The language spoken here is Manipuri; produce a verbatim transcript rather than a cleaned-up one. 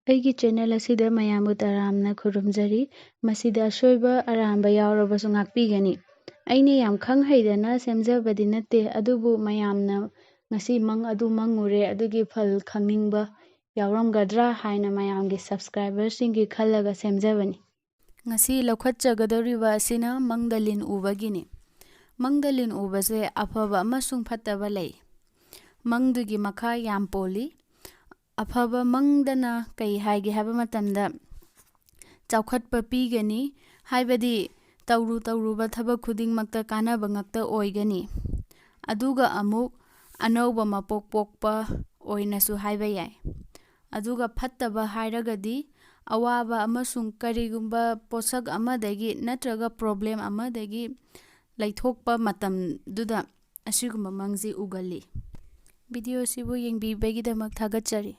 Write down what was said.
ꯑꯩꯒꯤ ꯆꯦꯅꯦꯜ ꯑꯁꯤꯗ ꯃꯌꯥꯝꯕꯨ ꯇꯔꯥꯝꯅ ꯈꯨꯔꯨꯝꯖꯔꯤ꯫ ꯃꯁꯤꯗ ꯑꯁꯣꯏꯕ ꯑꯔꯥꯟꯕ ꯌꯥꯎꯔꯕꯁꯨ ꯉꯥꯛꯄꯤꯒꯅꯤ꯫ ꯑꯩꯅ ꯌꯥꯝ ꯈꯪ ꯍꯩꯗꯅ ꯁꯦꯝꯖꯕꯗꯤ ꯅꯠꯇꯦ, ꯑꯗꯨꯕꯨ ꯃꯌꯥꯝꯅ ꯉꯁꯤ ꯃꯪ ꯑꯗꯨ ꯃꯪꯉꯨꯔꯦ, ꯑꯗꯨꯒꯤ ꯐꯜ ꯈꯪꯅꯤꯡꯕ ꯌꯥꯎꯔꯝꯒꯗ꯭ꯔꯥ ꯍꯥꯏꯅ ꯃꯌꯥꯝꯒꯤ ꯁꯕꯁꯀ꯭ꯔꯥꯏꯕꯔꯁꯤꯡꯒꯤ ꯈꯜꯂꯒ ꯁꯦꯝꯖꯕꯅꯤ꯫ ꯉꯁꯤ ꯂꯧꯈꯠꯆꯒꯗꯧꯔꯤꯕ ꯑꯁꯤꯅ ꯃꯪꯗ ꯂꯤꯟ ꯎꯕꯒꯤꯅꯤ꯫ ꯃꯪꯗ ꯂꯤꯟ ꯎꯕꯁꯦ ꯑꯐꯕ ꯑꯃꯁꯨꯡ ꯐꯠꯇꯕ ꯂꯩ꯫ ꯃꯪꯗꯨꯒꯤ ꯃꯈꯥ ꯌꯥꯝ ꯄꯣꯜꯂꯤ꯫ ꯑꯐꯕ ꯃꯪꯗꯅ ꯀꯩ ꯍꯥꯏꯒꯦ ꯍꯥꯏꯕ ꯃꯇꯝꯗ, ꯆꯥꯎꯈꯠꯄ ꯄꯤꯒꯅꯤ, ꯍꯥꯏꯕꯗꯤ ꯇꯧꯔꯨ ꯇꯧꯔꯨꯕ ꯊꯕꯛ ꯈꯨꯗꯤꯡꯃꯛꯇ ꯀꯥꯟꯅꯕ ꯉꯥꯛꯇ ꯑꯣꯏꯒꯅꯤ꯫ ꯑꯗꯨꯒ ꯑꯃꯨꯛ ꯑꯅꯧꯕ ꯃꯄꯣꯛ ꯄꯣꯛꯄ ꯑꯣꯏꯅꯁꯨ ꯍꯥꯏꯕ ꯌꯥꯏ꯫ ꯑꯗꯨꯒ ꯐꯠꯇꯕ ꯍꯥꯏꯔꯒꯗꯤ, ꯑꯋꯥꯕ ꯑꯃꯁꯨꯡ ꯀꯔꯤꯒꯨꯝꯕ ꯄꯣꯠꯁꯛ ꯑꯃꯗꯒꯤ ꯅꯠꯇ꯭ꯔꯒ ꯄ꯭ꯔꯣꯕ꯭ꯂꯦꯝ ꯑꯃꯗꯒꯤ ꯂꯩꯊꯣꯛꯄ ꯃꯇꯝꯗꯨꯗ ꯑꯁꯤꯒꯨꯝꯕ ꯃꯪꯁꯤ ꯎꯒꯜꯂꯤ꯫ ꯚꯤꯗꯤꯑꯣꯁꯤꯕꯨ ꯌꯦꯡꯕꯤꯕꯒꯤꯗꯃꯛ ꯊꯥꯒꯠꯆꯔꯤ꯫